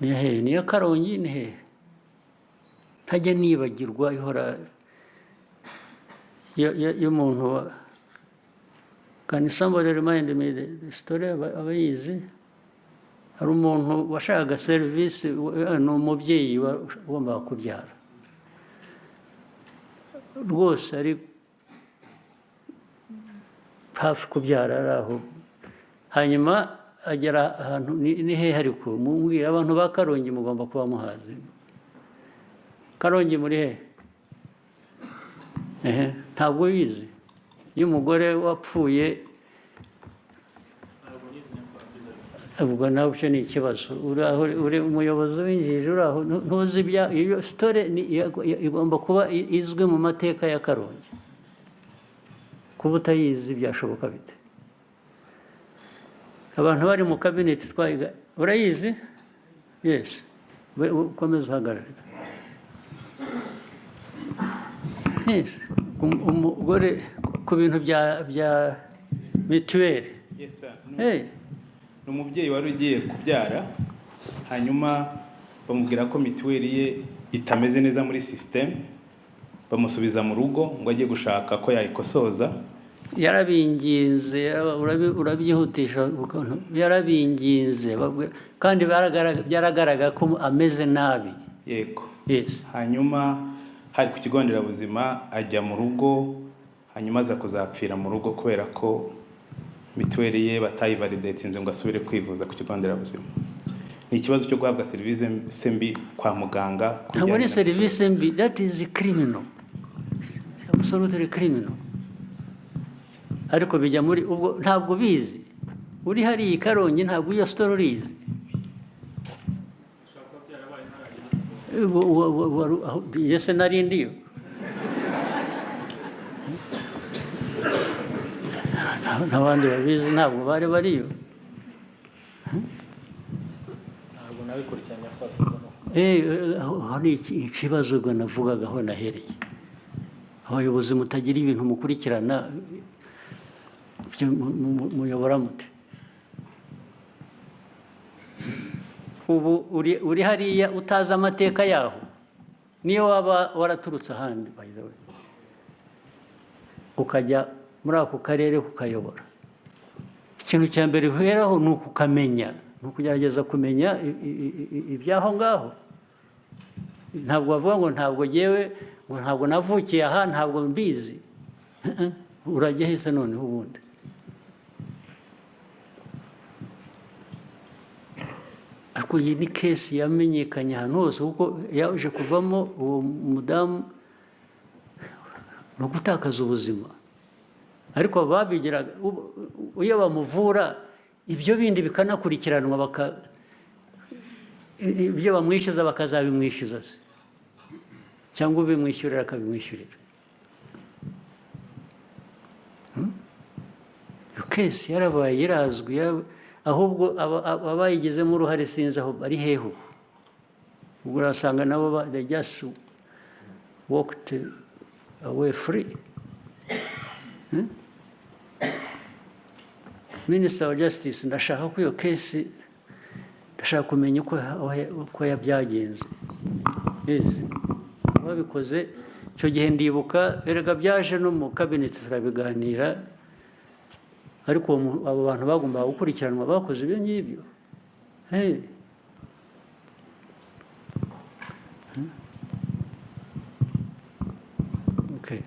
Ni hehe? Niyo Karongi, ni hehe? Ntajya nibagirwa, ihora y'umuntu wa. Can somebody remind me the story? Abayizi? Hari umuntu washakaga serivisi, ni umubyeyi wagombaga kubyara rwose, ari hafi kubyara, ari aho, hanyuma agera ahantu, ni hehe? Ariko mumbwire, abantu ba Karongi mugomba kuba muhazi. Karongi muri hehe? Ehe, ntabwo wizi iyo umugore wapfuye? Ubwo nawe icyo ni ikibazo. Uri aho uri umuyobozi w'injiji, uri aho ntuzi ibya iyo story. Igomba kuba izwi mu mateka ya Karongi. Kuba utayizi byashoboka bite? Abantu bari mu kabineti twayiga. Urayizi? Yes. Ukomeze uhagarare. Yes. Umugore ku bintu bya mituweli. Yes, sir. Hey. Ni umubyeyi wari ugiye kubyara, hanyuma bamubwira ko mituweli ye itameze neza muri sisiteme, bamusubiza mu rugo ngo ajye gushaka ko yayikosoza. Yarabinginze, urabyihutisha ukuntu yarabinginze, kandi byaragaragara ko ameze nabi. Yego. Yes. Hanyuma hari ku kigo nderabuzima, ajya mu rugo, hanyuma aza kuzapfira mu rugo kubera ko mituweli ye batayivalidatinze ngo asubire kwivuza ku kigo nderabuzima. Ni ikibazo cyo guhabwa serivisi mbi kwa muganga ku Ntabwo ari bijyanye na serivisi mbi, that is criminal, absolutely criminal. Ariko bijya muri ubwo ntabwo bizi. Uri hariya i Karongi, ntabwo iyo story urizi? Ese nari ndiyo? N'abandi babizi ntabwo bari bariyo. Ntabwo nabikurikiranye, nyakubahwa. Aho ni ikibazo ubwo navugaga, aho nahereye. Abayobozi mutagira ibintu mukurikirana, ibyo muyobora mute? Ubu uri hariya utazi amateka yaho, niyo waba waraturutse ahandi, by the way, ukajya muri ako karere kukayobora, ikintu cya mbere uheraho ni ukukamenya, ni ukugerageza kumenya iby'aho ngaho. Ntabwo bavuga ngo ntabwo jyewe, ngo ntabwo navukiye aha, ntabwo mbizi. Urajya hese noneho ubundi? Ariko iyi ni case yamenyekanye ahantu hose, kuko yaje kuvamo uwo mudamu ni ugutakaza ubuzima. Ariko babigiraga iyo bamuvura, ibyo bindi bikanakurikiranwa, ibyo bamwishyuza bakazabimwishyuza se, cyangwa ubimwishyurira akabimwishyurira. Iyo case yarabaye, irazwi, ahubwo abayigizemo uruhare sinzi aho bari hehe ubu. Ubwo urasanga nabo they just walked away free. Minister wa Justice, ndashaka ko iyo case, ndashaka kumenya uko yabyagenze. Yes. Babikoze icyo gihe ndibuka, erega byaje no mu cabinet turabiganira, ariko abo bantu bagombaga gukurikiranwa bakoze ibyo ngibyo. Hey. Okay.